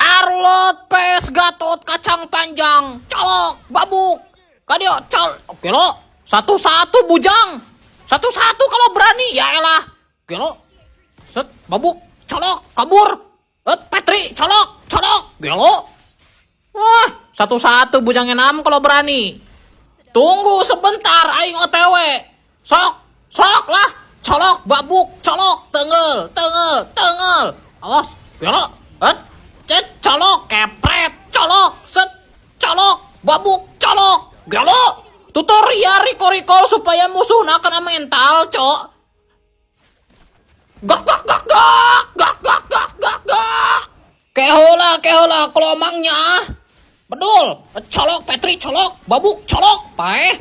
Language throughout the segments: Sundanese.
Arlott PS Gatot kacang panjang, colok, babuk. Kadio, col, gelo, satu-satu bujang. Satu-satu kalau berani, ya elah. Gelo, set, babuk, colok, kabur. Eh, Petri, colok, colok, gelo. Wah, satu-satu bujang enam kalau berani. Tunggu sebentar, aing OTW. Sok, sok lah. Colok, babuk, colok, tenggel, tenggel, tenggel. Awas, gelo. Eh, cet, colok, kepret, colok, set, colok, babuk, colok, gelo. Tutorial recall-recall supaya musuhna kena mental, cok. Gak, gak, gak, gak, gak, gak, gak, gak, gak. Kehola, kehola, kelomangnya. Bedul, colok, Petri, colok, babuk, colok, paeh.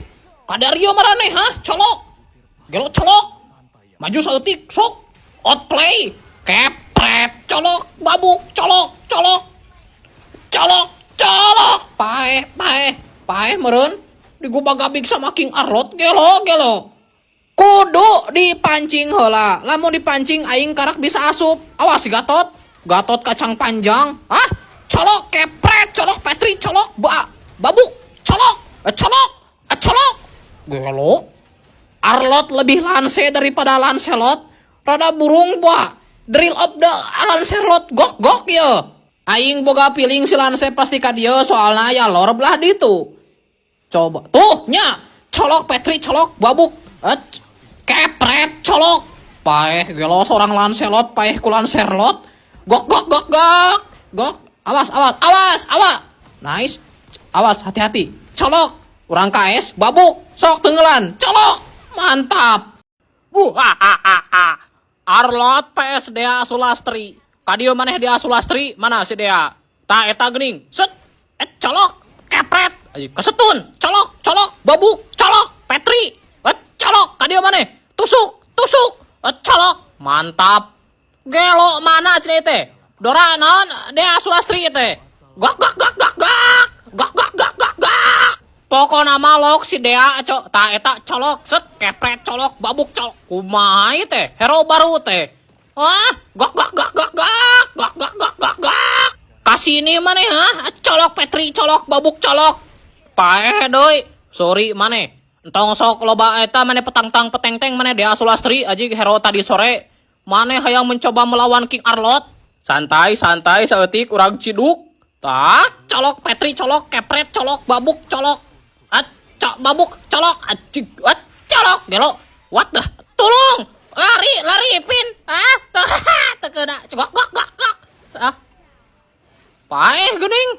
Kadario marane, hah? Colok. Gelo colok. Maju saeutik, sok. Outplay. Kepret, colok, babuk, colok, colok. Colok, colok. Paeh, paeh, paeh meureun. Digubag-gabig sama King Arlott, gelo, gelo. Kudu dipancing heula. Lamun dipancing aing karak bisa asup. Awas si Gatot. Gatot kacang panjang. Ah, colok, kepret, colok, Petri, colok, babuk, colok, eh, colok, eh, colok. Gelo. Arlott lebih lance daripada Lancelot. Rada burung buah. Drill of the Lancelot gok gok ya. Aing boga feeling si Lance pasti ka dieu, soalna aya lord belah ditu. Coba. Tuh, nya. Colok Petri, colok, babuk. Eh, kepret, colok. Paeh gelo seorang Lancelot, paeh ku Lancelot. Gok gok gok gok. Gok. Awas, awas, awas, awas. Nice. Awas, hati-hati. Colok. Urang KS, babuk. Sok tenggelan. Colok. Mantap. Wah, ah, ah, ah. Arlott PS Dea Sulastri. Kadieu maneh Dea Sulastri, mana si Dea? Ta eta geuning. Set. Eh, colok. Kepret. Ayo, kesetun. Colok, colok, babuk, colok. Petri. Eh, colok. Kadieu maneh. Tusuk, tusuk. Eh, colok. Mantap. Gelo mana cenah teh? Dora naon Dea Sulastri teh? Gak gak gak gak gak. Gak gak gak gak gak. Pokona mah lok si Dea cok, ta eta colok, set, kepret colok, babuk colok. Kumaha ieu teh? Hero baru teh. Wah, gak gak gak gak gak gak gak gak gak gak. Kasini maneh ha? Colok Petri colok, babuk colok. Paeh deui. Sorry maneh. Entong sok loba eta maneh petangtang petengteng maneh Dea Sulastri aja hero tadi sore. Maneh hayang mencoba melawan King Arlott. Santai santai saeutik urang ciduk. Tak, colok Petri colok, kepret colok, babuk colok. At, cok babuk colok, anjing, at, colok, gelo. What the? Tolong! Lari, lari, Pin. Ah, teu kena. Gok gok gok gok. Ah. Paeh geuning.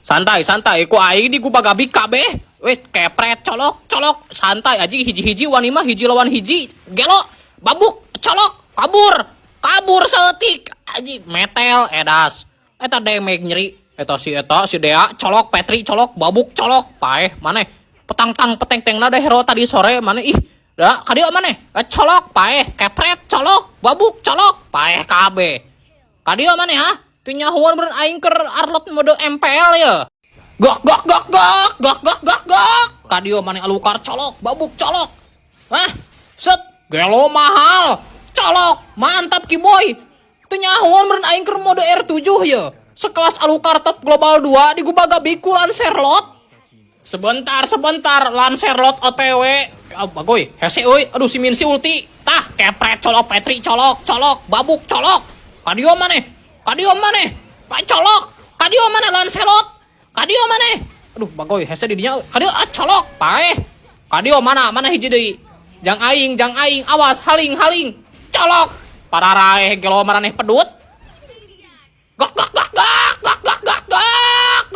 Santai, santai. Ku aing di gubagabig kabeh. Weh, kepret colok, colok. Santai aja hiji-hiji wani mah hiji lawan hiji. Gelo, babuk, colok, kabur. Kabur saeutik. Aji metel edas. Eta damage nyeri. Eta si eta si Dea colok, Petri colok, babuk colok, paeh maneh. Petangtang petengteng da hero tadi sore maneh ih. Da kadieu maneh. Eh, colok, paeh, kepret colok, babuk colok, paeh kabeh. Kadieu maneh ha? Teu nyahoan meureun aing keur Arlott mode MPL ya. Gok gok gok gok gok gok gok gok. Kadieu maneh Alucard colok, babuk colok. Hah? Set, gelo mahal. Colok, mantap ki boy. Teu nyahoan meureun aing keur mode R7 ya. Sekelas Alucard top global 2 digubagabig ku Lancelot. Sebentar, sebentar, Lancelot OTW. Ah, bagoy, hese euy. Aduh si Minsi ulti. Tah, kepret colok Petri colok, colok, babuk colok. Kadieu maneh? Kadieu maneh? Pak colok. Kadieu maneh Lancelot? Kadieu maneh? Aduh, bagoy, hese di dinya. Kadieu ah colok, paeh. Kadieu mana? Mana hiji deui? Jang aing, jang aing, awas haling haling. Colok. Pararaeh gelo maraneh pedut. Gok gok gok gok gok gok gok gok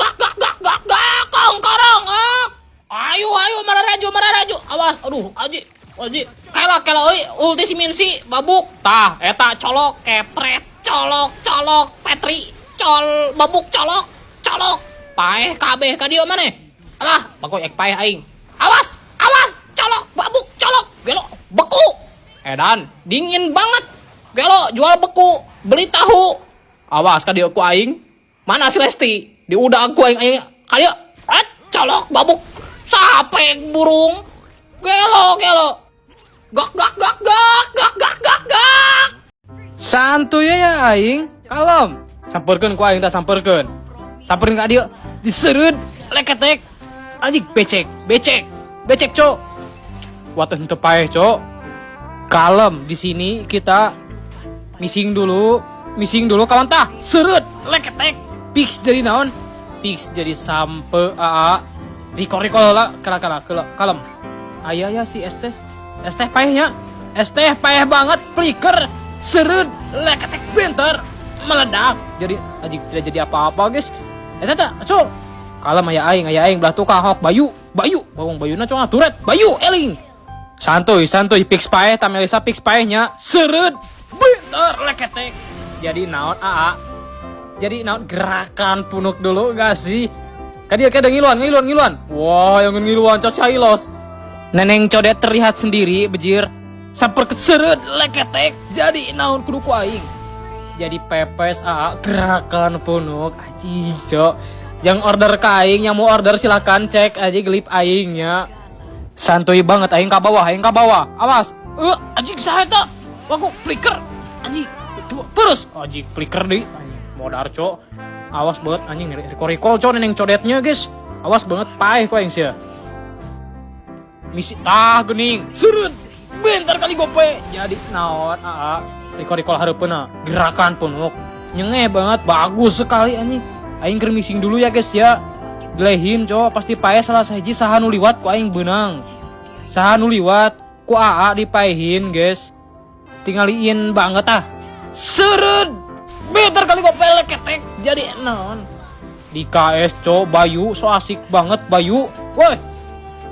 gok gok gok gok gok kong korong ok. Ayo ayo mararaju mararaju, awas, aduh aji aji kela kela euy, ulti si Minsi, babuk, tah eta colok, kepret colok, colok Petri col, babuk colok, colok, paeh kabeh. Ka dieu maneh? Alah, bagoy ek paeh aing. Awas awas, colok, babuk colok, gelo beku, edan dingin banget gelo, jual beku beli tahu. Awas ka dieu ku aing. Mana si Lesti? Di udah aku aing aing ka dieu. Ah, colok babuk sapek burung. Gelo gelo. Gok gok gok gok gok gok gok gok. Santuy ya aing, kalem. Samperkeun ku aing tah, samperkeun. Samperin ka dieu, disereut leketek. Anjing, becek, becek, becek, cok. Waktu henteu paeh, cok. Kalem, di sini kita missing dulu, missing dulu, kawan, tah. Seret, leketek. Fix jadi naon? Fix jadi sampe aa. Recall, recall lah, kala kala kala, kalem. Aya ya si Estes. Estes paehnya. Estes paeh banget, flicker, seret, leketek, bentar, meledak. Jadi anjing, tidak jadi apa-apa, guys. Eta tah, cok. Kalem, aya aing, aya aing belah tukang hok Bayu, Bayu, bawang Bayuna, cok, turret, Bayu eling. Santuy, santuy, fix paeh, tah Melisa fix paehnya. Seret, bentar, leketek. Jadi naon, aa? Jadi naon, gerakan punuk dulu gak sih? Kadieu kada ngiluan, ngiluan, ngiluan. Wah, yang ngiluan, cok, Sailos. Neneng codet terlihat sendiri, bejir. Samper keseret, leketek. Jadi naon, kudu ku aing. Jadi pepes, aa, gerakan punuk. Anjing, cok. Yang order ke aing, yang mau order silakan cek aja glip aingnya. Santuy banget, aing ka bawah, aing ka bawah. Awas. Anjing, saha eta? Waku flicker. Anjing, coba terus. Anjing, flicker di. Anjing, modar, cok. Awas banget anjing, recall recall, cok, neneng codetnya, guys. Awas banget, paeh ku aing sia. Misi tah gening. Serut. Bentar kali gope. Jadi naon, aa? Recall recall hareupeuna. Gerakan punuk. Nyenge banget, bagus sekali anjing. Aing keur missing dulu ya, guys, ya. Gelehin, cok, pasti paeh salah sahiji, saha nu liwat ku aing beunang. Saha nu liwat ku AA dipaehin, guys. Tinggaliin banget ah. Seret. Bentar kali gope, leketek. Jadi naon? Di KS, cok, Bayu so asik banget Bayu. Woi.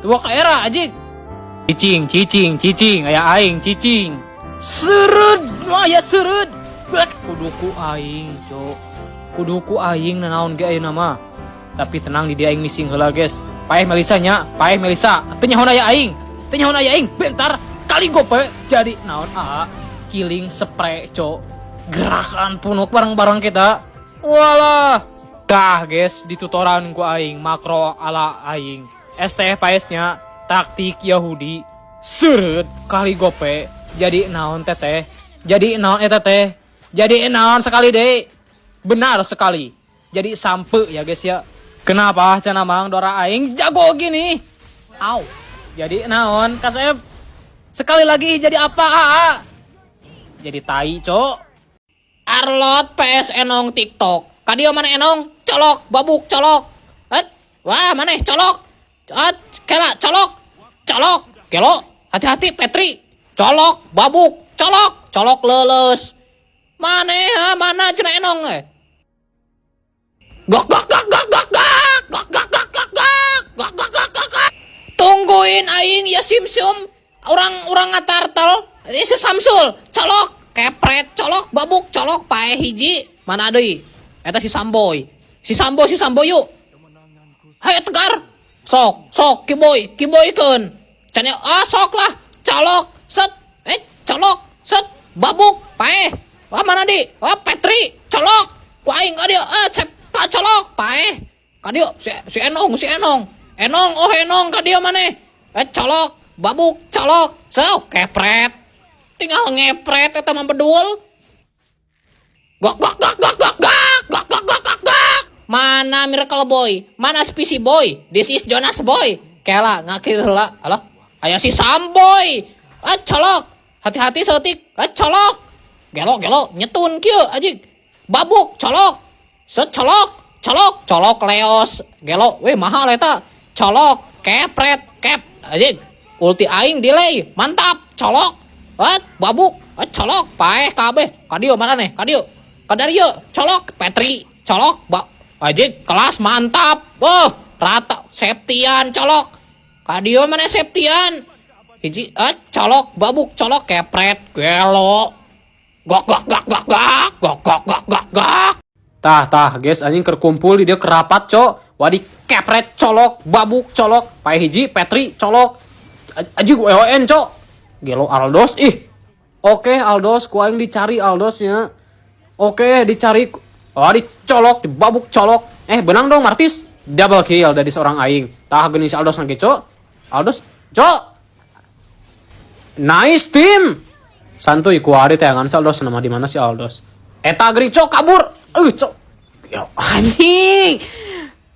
Dua ka era anjing. Cicing, cicing, cicing, aya aing cicing. Seret, wah ya seret. Blek, kudu ku aing, cok. Kudu ku aing nanaon ge ayeuna mah. Tapi tenang, di dia aing missing heula, guys. Paeh Melisa nya, paeh Melisa. Teu nyaho aya aing. Teu nyaho aya aing. Bentar kali gope jadi naon, a? Killing spree, cok. Gerakan punuk bareng-bareng kita. Walah. Tah, guys, ditutoran ku aing makro ala aing. STF paesnya taktik Yahudi. Seret kali gope. Jadi naon teteh? Jadi naon eta teh? Jadi naon sekali deh? Benar sekali. Jadi sampe ya, guys, ya. Kenapa cenah mang Dora aing jago gini? Au. Jadi naon kasep? Sekali lagi jadi apa, aa? Jadi tai, cok. Arlot PS Enong TikTok. Kadieu mana Enong? Colok, babuk, colok. Eh, wah, mana colok? At, kela, colok. Colok. Gelo, hati-hati Petri. Colok, babuk, colok, colok leles. Mana ha, mana cenah Enong eh? Gok gok gok gok gok gok gok gok gok gok gok gok gok gok gok gok. Tungguin aing ya, simsum. Orang orang ngatartel. Ini si Samsul, colok, kepret, colok, babuk, colok, paeh hiji. Mana deui? Eta si Samboy. Si Samboy, si Samboy yuk. Hayo tegar. Sok, sok, kiboy, kiboykeun. Can ah sok lah. Colok, set, eh colok, set, babuk, paeh. Wah, mana di? Wah, Petri, colok. Ku aing ka dieu, ah cepat colok, paeh. Ka dieu si, si Enong, si Enong. Enong, oh Enong ka dieu maneh. Eh colok, babuk, colok. So, kepret. Tinggal ngepret eta mah bedul. Gok gok gok gok gok gok gok gok gok gok gok. Mana Miracle Boy? Mana Spicy Boy? This is Jonas Boy. Kela ngakir heula. Alah, aya si Samboy. Ah colok. Hati-hati saeutik. Ah colok. Gelo gelo nyetun kieu anjing. Babuk colok. Set colok. Colok, colok leos. Gelo, weh mahal eta. Colok, kepret, kep anjing. Ulti aing delay. Mantap, colok. Ah, babuk, ah, colok, paeh kabeh. Kadieu mana nih? Kadieu. Kadarieu, colok, Petri, colok, ba anjing, kelas mantap. Wah, rata Septian colok. Kadieu mana Septian? Hiji, ah, colok, babuk, colok, kepret, gelo. Gok gok gok gok gok gok gok gok gok gok. Tah tah, guys, anjing keur kumpul di dia kerapat, cok. Wadi kepret, colok, babuk, colok, paeh hiji Petri colok. Anjing WON, cok. Gelo Aldos ih. Oke Aldos, ku aing dicari Aldosnya. Oke, dicari. Oh, dicolok, dibabuk, colok. Eh, benang dong Martis. Double kill dari seorang aing. Tah geuning si Aldos lagi, cok. Aldos, cok. Nice team. Santuy ku ari teangan si Aldos nama di mana si Aldos. Eta geuning, cok, kabur. Cok. Ya, anjing.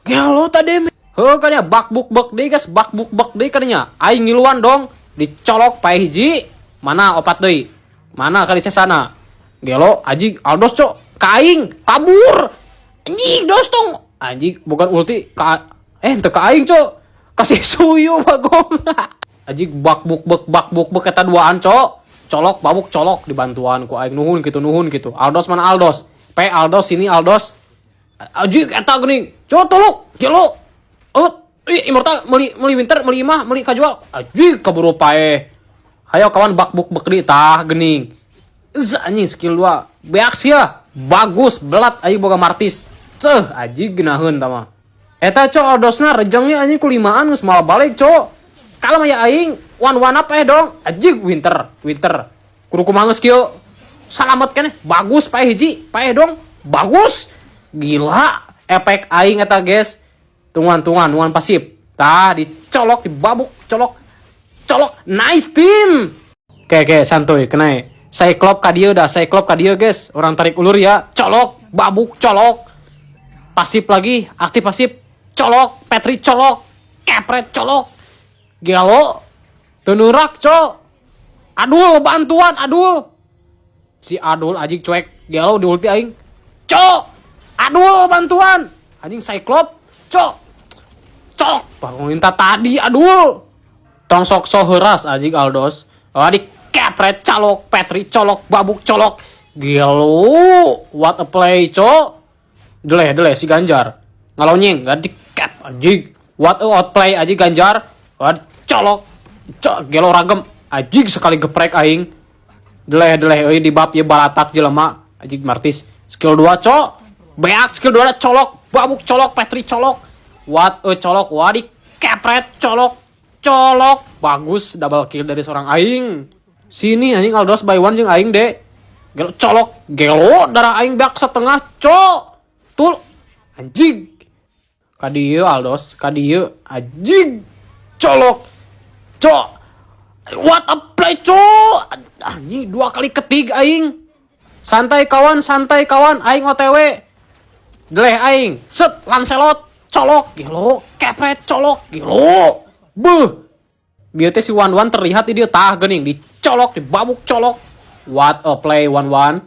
Gelo tadi. Heuh kan ya, bak buk bek deui, guys, bak buk bek deui kan nya. Aing ngiluan dong, dicolok paeh hiji. Mana opat deui? Mana kali sana? Gelo anjing Aldos, cok. Ka aing kabur. Anjing dos tong. Anjing bukan ulti ka eh henteu ka aing, cok. Kasih suyu bagong. Anjing bak buk bek bak buk bek eta duaan, cok. Colok, babuk, colok, dibantuan ku aing, nuhun gitu, nuhun gitu. Aldos mana Aldos? P Aldos sini Aldos. Anjing eta geuning. Cok, tolong. Gelo. Oh, ih, immortal meuli meuli winter, meuli imah, meuli kajual. Anjing kaburu paeh. Hayo kawan, bak buk bek deui tah geuning. Z anjing skill 2. Beak sia. Bagus belat aing boga Martis. Ceuh anjing geunaheun tah mah. Eta, cok, Aldosna rejengnya anjing ku limaan geus moal balik, cok. Kalem ya, aing one one up eh dong. Anjing winter, winter. Kudu kumaha geus kieu. Salamet keneh. Bagus paeh hiji, paeh dong. Bagus. Gila, efek aing eta, guys. Tungguan, tungguan, tungguan pasif. Tah dicolok, dibabuk, colok. Colok. Nice team. Oke, santuy, kena. Cyclops ka dieu dah, Cyclops ka dieu, guys. Orang tarik ulur ya. Colok, babuk, colok. Pasif lagi, aktif pasif. Colok, Petri colok. Kepret colok. Gelo. Tenurak, cok. Adul, bantuan, Adul. Si Adul anjing cuek. Gelo di ulti aing. Cok. Adul, bantuan. Anjing Cyclops. Cok. Cok. Bangun minta tadi, Adul. Tong sok so heuras anjing Aldos. Oh, di kepret colok, Petri colok, babuk colok. Gelo. What a play, cok. Deleh, deleh si Ganjar. Ngalonyeng, gak dikep anjing. What a outplay anjing Ganjar. What colok. Cok, gelo ragem. Anjing sekali geprek aing. Deleh, deleh euy, di bab ieu balatak jelema. Anjing Martis. Skill 2, cok. Beak skill 2 colok, babuk colok, Petri colok. What a colok, wadi kepret colok. Colok. Bagus, double kill dari seorang aing. Sini anjing Aldos by one jeung aing deh. Gelo colok, gelo darah aing beak setengah, cok. Tul. Anjing. Kadieu Aldos, kadieu anjing. Colok. Cok. What a play, cok. Anjing dua kali ketig aing. Santai kawan, santai kawan, aing OTW. Deleh aing, set Lancelot, colok, gelo, kepret colok, gelo. Beuh. Bieu teh si Wan Wan terlihat di dia tah geuning dicolok, dibabuk colok. What a play, Wan Wan.